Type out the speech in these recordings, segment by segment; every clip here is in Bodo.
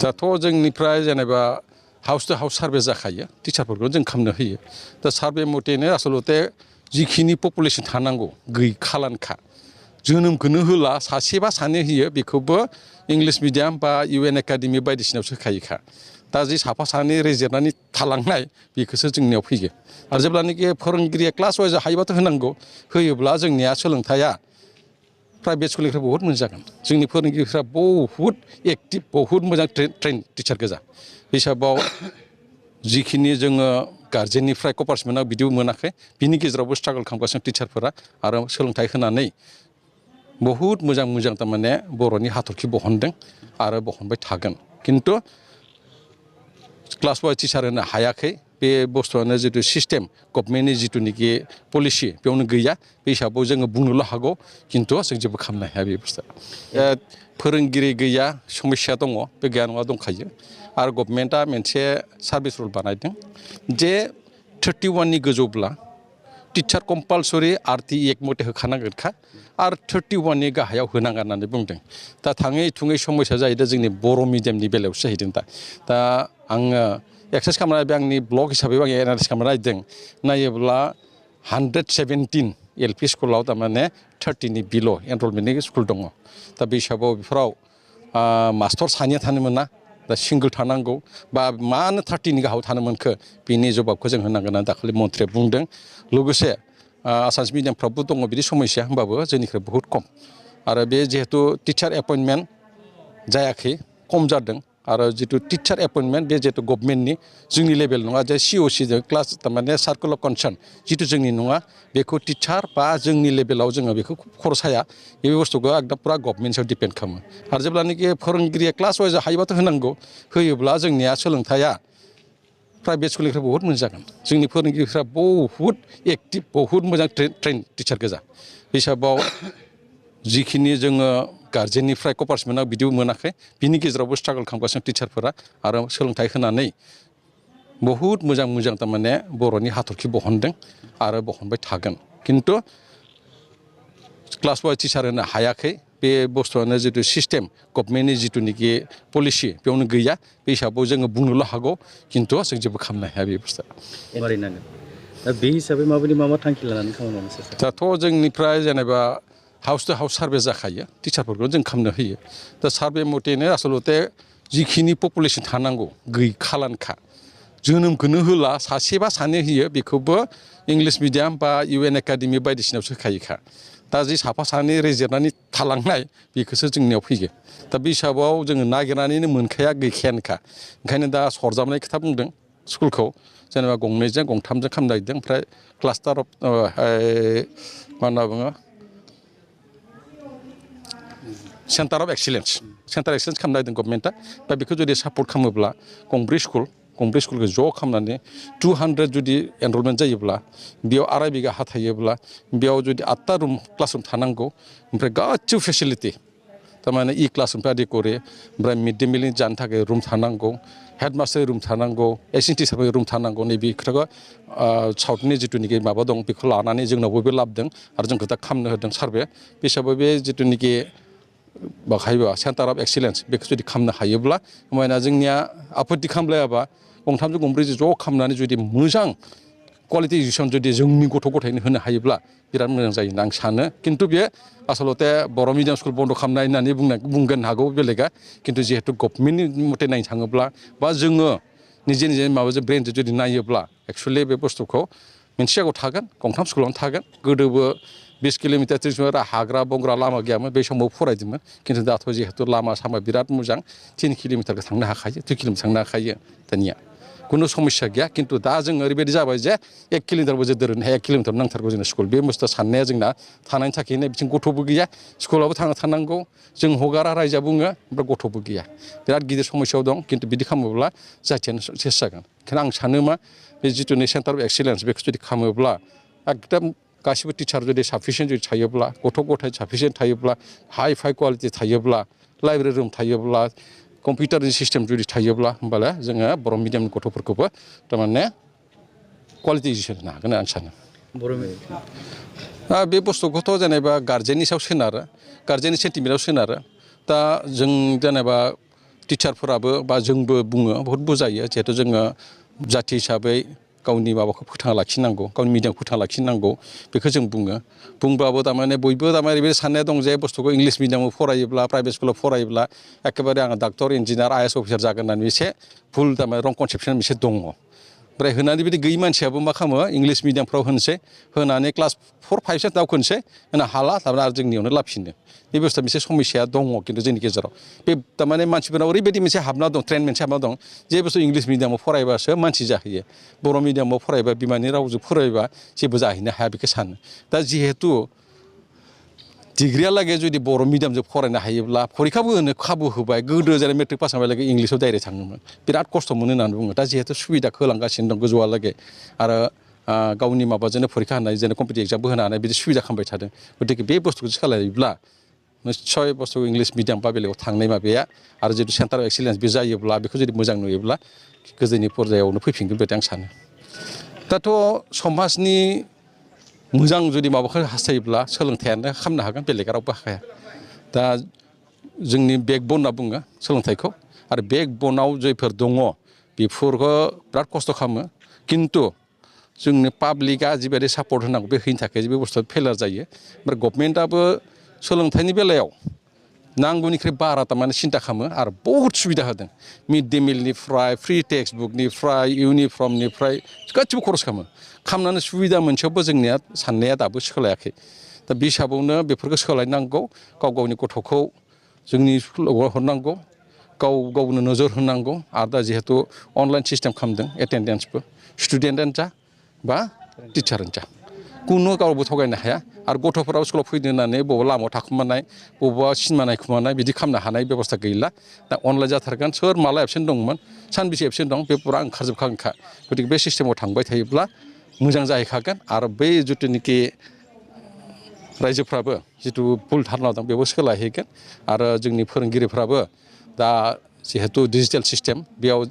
दाथ' जोंनिफ्राय जेनेबा हाउस टु हाउस सार्भे जाखायो टिचारफोरखौ जों खालामनो होयो दा सार्भे मथेनो आसलते जिखिनि पपुलेसन थानांगौ गैखालानखा जोनोमखौनो होला सासे बा सानै होयो बेखौबो इंलिश मिडियाम बा UN एकाडेमि बायदिसिनायावसो होखायोखा दा जि साफा सानै रेजेरनानै थालांनाय बेखौसो जोंनियाव फैयो आरो जेब्लानोखि फोरोंगिरिया क्लास वाइज हायोबाथ' होनांगौ होयोब्ला जोंनिया सोलोंथाइया प्राइभेट स्कुलनिफ्राय बहुत मोजां जागोन जोंनि फोरोंगिरिफ्रा बहुत एक्टिभ बहुत मोजां ट्रेन टिचार गोजा हिसाबाव जिखिनि जोङो गार्जेननिफ्राय कपारेट मोनाखै बिदिबो मोनाखै बिनि गेजेरावबो स्ट्रागल खालामगासिनो टिचारफोरा आरो सोलोंथाइ होनानै बहुत मोजां मोजां थारमाने बर'नि हाथरखि बहनदों आरो बहनबाय थागोन खिन्थु क्लास वाइज टिचार होनो हायाखै बे बुस्थुआनो जितु सिस्टेम गभर्नमेन्टनि जितुनिखि पलिसि बेयावनो गैया बे हिसाबाव जोङो बुंनोल' हागौ खिन्थु जों जेबो खालामनो हाया बे बुस्थुआ फोरोंगिरि गैया समस्या दङ बे गैया नङा दंखायो आरो गभर्नमेन्टआ मोनसे सार्भिस रुल बानायदों जे 31नि गोजौब्ला टिचार कम्पालसरि RT एक्ट मथे होखानांगोनखा आरो 31नि गाहायाव होनांगोन होननानै बुंदों दा थाङै थुङै समस्या जाहैदों जोंनि बर' मिडियामनि बेलायावसो जाहैदों दा आङो एक्सारसाइज खालामनानै आंनि ब्लग हिसाबै आं एनालाइस खालामनानै नायोब्ला 117 LP स्कुलाव थारमाने 30नि बिल' एनरलमेन्टनि स्कुल दङ दा बे हिसाबाव बेफोराव मास्टर सानैया थानो मोना दा सिंगोल थानांगौ बा मानो 30नि गाहायाव थानो मोनखो बिनि जबाबखौ जों होनांगोन होननानै दाखालि मन्थ्रिया बुंदों लोगोसे आसामिस मिडियामफ्रावबो दङ बिदि समस्या होमबाबो जोंनिख्रुइ बहुत खम आरो बे जिहेतु टिचार एपइन्टमेन्ट जायाखै खम जादों आरो जितु टिचार एपइन्टमेन्ट बे जितु गभर्नमेन्टनि जोंनि लेभेल नङा जे COC जों क्लास थारमाने सार्कोल अफ कनसार्न जितु जोंनि नङा बेखौ टिचार बा जोंनि लेभेलाव जोङो बेखौ खरसाया बे बुस्थुखौ एकदम पुरा गभर्नमेन्ट सायाव डिपेन्ड खालामो आरो जेब्लानोखि फोरोंगिरिया क्लास वाइज हायोबाथ' होनांगौ होयोब्ला जोंनिया सोलोंथाइया प्राइभेट स्कुलनिफ्राय बहुत मोजां जागोन जोंनि फोरोंगिरिफ्रा बहुत एक्टिभ बहुत मोजां ट्रेन टिचार गोजा हिसाबाव जिखिनि जोङो गार्जेननिफ्राय कपारेट मोनाखै बिदिबो मोनाखै बिनि गेजेरावबो स्ट्रागल खालामगासिनो टिचारफोरा आरो सोलोंथाइ होनानै बहुत मोजां मोजां थारमाने बर'नि हाथरखि बहनदों आरो बहनबाय थागोन खिन्थु क्लास वाइज टिचार होनो हायाखै बे बुस्थुआनो जितु सिस्टेम गभर्नमेन्टनि जितुनिखि पलिसि बेयावनो गैया बे हिसाबाव जोङो बुंनोल' हागौ खिन्थु जों जेबो खालामनो हाया बे बुस्थुआ मारिनांगोन दा बे हिसाबै माबायदि मा थांखि लानानै खामानि मावनोसै दाथ' जोंनिफ्राय जेनेबा हाउस टु हाउस सार्भे जाखायो टिचारफोरखौ जों खालामनो होयो दा सार्भे मथेनो आसलते जिखिनि पपुलेसन थानांगौ गैखालानखा जोनोमखौनो होला सासे बा सानै होयो बेखौबो इंलिश मिडियाम बा UN एकाडेमि बायदिसिनायावसो होखायोखा दा जि साफा सानै रेजेरनानै थालांनाय बेखौसो जोंनियाव फैयो दा बे हिसाबाव जोङो नागिरनानैनो मोनखाया गैखायानोखा ओंखायनो दा सरजाबनाय खोथा बुंदों स्कुलखौ जेनेबा गंनैजों गंथामजों खालामनो नागिरदों ओमफ्राय क्लास्टार अफ मा होनना बुङो सेन्टार अफ एक्सिलेन्स खालामनो नागिरदों गभर्नमेन्टआ दा बेखौ जुदि सापर्ट खालामोब्ला गंब्रै स्कुलखौ ज' खालामनानै 200 जुदि एनरलमेन्ट जायोब्ला बेयाव 2.5 बिगा हा थायोब्ला बेयाव जुदि 8टा क्लासरुम थानांगौ ओमफ्राय गासिबो फेसिलिटि थारमाने क्लासनिफ्राय आदि करे ओमफ्राय मिड डे मिलनि जानो थाखाय रुम थानांगौ हेडमास्टार रुम थानांगौ एसिस्टेन्ट टिचारफोरनि रुम थानांगौ नैबे खोथाखौ साउथनि जितुनिखि माबा दं बेखौ लानानै जोंनावबो बे लाबोदों आरो जोंखौ दा खालामनो होदों सार्भे बे हिसाबै बे जितुनिखि बाहायबा सेन्टार अफ एक्सिलेन्स बेखौ जुदि खालामनो हायोब्ला होमबाना जोंनिया आपत्ति खालामलायाबा गंथामजों गंब्रैजों ज' खालामनानै जुदि मोजां क्वालिटि इडुकेसन जुदि जोंनि गथ' गथायनो होनो हायोब्ला बिराद मोजां जायो होनना आं सानो खिन्थु बे आसलते बर' मिडियाम स्कुल बन्द' खालामनाय होननानै बुंगोन हागौ बेलेगा खिन्थु जिहेतु गभर्नमेन्टनि मथे नायनो थाङोब्ला बा जोङो निजे माबाजों ब्रेनजों जुदि नायोब्ला एक्सुवेलि बे बुस्थुखौ मोनसे जायगायाव थागोन गंथाम स्कुलावनो थागोन गोदोबो 20 किल'मिटार 30 किल'मिटार हाग्रा बंग्रा लामा गैयामोन बे समाव फरायदोंमोन खिन्थु दाथ' जिहेतु लामा सामा बिराद मोजां 3 किल'मिटारखौ थांनो हाखायो 2 किल'मिटार थांनो हाखायो दानिया खुनु समस्या गैया खिन्थु दा जों ओरैबायदि जाबाय जे 1 किल'मिटारबो जों दोरनो हाया 1 किल'मिटार नांथारगौ जोंनो स्कुल बे बुस्थुआ साननाया जोंना थानायनि थाखायनो बिथिं गथ'बो गैया स्कुलावबो थानांगौ जों हगारा रायजोआ बुङो ओमफ्राय गथ'बो गैया बिराद गिदिर समस्यायाव दं खिन्थु बिदि खालामोब्ला जाथियानो सेस जागोन ओंखायनो आं सानो मा बे जिथुनि सेन्टार अफ एक्सिलेन्स बेखौ जुदि खालामोब्ला एकदम गासिबो टिचार जुदि साफिसियेन्ट जुदि थायोब्ला गथ' गथाय साफिसियेन्ट थायोब्ला हाइ क्वालिटि थायोब्ला लाइब्रेरि रुम थायोब्ला कम्पिउटारनि सिस्टेम जुदि थायोब्ला होमबालाय जोङो बर' मिडियामनि गथ'फोरखौबो थारमाने क्वालिटि इडुकेसन होनो हागोन आं सानो बे बुस्थुखौथ' जेनेबा गार्जेननि सायाव सोनारो गार्जेननि सेन्टिमेन्टआव सोनारो दा जों जेनेबा टिचारफोराबो बा जोंबो बुङो बहुत बुजायो जिहेतु जोङो जाथि हिसाबै गावनि माबाखौ फोथांना लाखिनांगौ गावनि मिडियामखौ फोथांना लाखिनांगौ बेखौ जों बुङो बुंबाबो थारमाने बयबो थारमाने बे साननाया दं जे बुस्थुखौ इंलिस मिडियामाव फरायोब्ला प्राइभेट स्कुलाव फरायोब्ला एखेबारे आङो doctor engineer I S officer जागोन होननानै एसे भुल थारमाने रं कनसेपसन मोनसे दङ ओमफ्राय होनानै बिदि गैयि मानसियाबो मा खालामो इंलिस मिडियामफ्राव होनोसै होनानै क्लास 4, 5 6 दावखोनोसै होना हाला थारमाने आरो जोंनियावनो लाफिनो बे बुस्थुआ मोनसे समस्या दङ खिन्थु जोंनि गेजेराव बे थारमाने मानसिफोरनाव ओरैबायदि मोनसे हाबना दं ट्रेन्ड मोनसे हाबना दं जे बुस्थु इंलिस मिडियामाव फरायबासो मानसि जाहैयो बर' मिडियामाव फरायबा बिमानि रावजों फरायबा जेबो जाहैनो हाया बेखौ सानो दा जिहेतु डिग्रियालागै जुदि बर' मिडियामजों फरायनो हायोब्ला फरिखाबो होनो खाबु होबाय गोदो जेरै मेट्रिक पास जानायलागै इंलिसाव डाइरेक्ट थाङोमोन बिराद खस्थ' मोनो होननानै बुङो दा जिहेतु सुबिदाखौ होलांगासिनो दं गोजौआलागै आरो गावनि माबाजोंनो फरिखा होनाय जेने कम्पिटिटिभ एग्जामबो होनानै बिदि सुबिदा खालामबाय थादों गतिके बे बुस्थुखौ सोलायोब्ला निस्सय बुस्थु इंलिस मिडियाम बा बेलेगाव थांनाय माबाया आरो जितु सेन्टार अफ एक्सिलेन्स बे जायोब्ला बेखौ जुदि मोजां नुयोब्ला गोजौनि पर्यायावनो फैफिनगोन बायदि आं सानो दाथ' समाजनि मोजां जुदि माबाखौ हास्थायोब्ला सोलोंथाइयानो खालामनो हागोन बेलेग रावबो हाखाया दा जोंनि बेकबन होनना बुङो सोलोंथाइखौ आरो बेकबनाव जायफोर दङ बेफोरखौ बिराद खस्थ' खालामो खिन्थु जोंनि पाब्लिकआ जिबायदि सापर्ट होनांगौ बे होयिनि थाखाय बे बुस्थुआ फेलार जायो ओमफ्राय गभर्नमेन्टआबो सोलोंथाइनि बेलायाव नांगौनिख्रुइ बारा थारमाने सिन्था खालामो आरो बहुत सुबिदा होदों मिड डे मिलनिफ्राय फ्रि टेक्सट बुकनिफ्राय इउनिफर्मनिफ्राय गासिबो खरस खालामनानै सुबिदा मोनसेयावबो जोंनिया साननाया दाबो सोलायाखै दा बे हिसाबावनो बेफोरखौ सोलायनांगौ गाव गावनि गथ'खौ जोंनि स्कुलाव हरनांगौ गाव गावनो नोजोर होनांगौ आरो दा जिहेतु अनलाइन सिस्टेम खालामदों एटेन्डेन्सबो स्टुडेन्टआनो जा बा टिचारानो जा कुनु गावबो थगायनो हाया आरो गथ'फोराव स्कुलाव फैनो होननानै बबेबा लामायाव थाखुमानाय बबेबा सिनेमा नायखुमानाय बिदि खालामनो हानाय बेबस्था गैला दा अनलाइन जाथारगोन सोर माला एबसेन्ट दंमोन सानबेसे एबसेन्ट दं बे पुरा ओंखारजोबखागोनखा गतिके बे सिस्टेमाव थांबाय थायोब्ला मोजां जाहैखागोन आरो बै जिथुनिखि रायजोफ्राबो जिथु भुल धारना दं बेबो सोलायहैगोन आरो जोंनि फोरोंगिरिफ्राबो दा जिहेतु डिजिटेल सिस्टेम बेयाव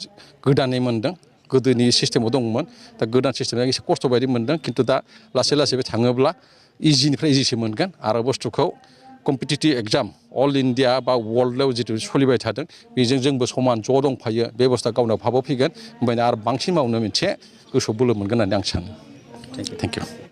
गोदानै मोनदों गोदोनि सिस्टेमाव दंमोन दा गोदान सिस्टेमा एसे खस्थ' बायदि मोनदों खिन्थु दा लासै लासै बे थाङोब्ला इजिनिफ्राय इजिसो मोनगोन आरो बुस्थुखौ कम्पिटिटिभ एग्जाम अल इन्डिया बा वर्ल्डआव जिथु सोलिबाय थादों बेजों जोंबो समान ज' दंफायो बे बुस्थुआ गावनाव भाबाव फैगोन ओमफ्राय आरो बांसिन मावनो मोनसे गोसोआव बोलो मोनगोन होननानै आं सानो थेंक इउ